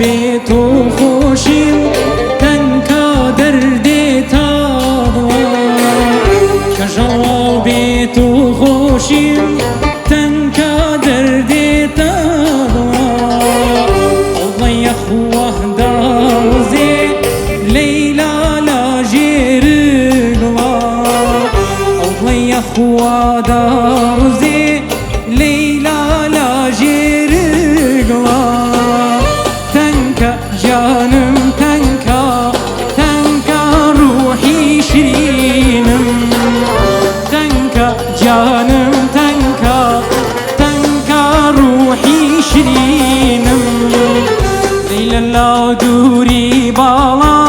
بێ تۆ خۆشیم تەنکا دەردێ تاڵا کەژاڵ بێ تۆ خۆشیم تەنکا دەردێ تاڵا ئەوڵە یەخواه داوزێ لەیلا لا ژێرگڵا ئەوڵە یەخوا داوزێ لەیلا لا ژێرگڵا تەنکە جانم تەنکا تەنکا ڕوحی شیرینم تەنکا جانم تەنکا تەنکا ڕوحی شیرینم لەیلا لا دووری باڵا.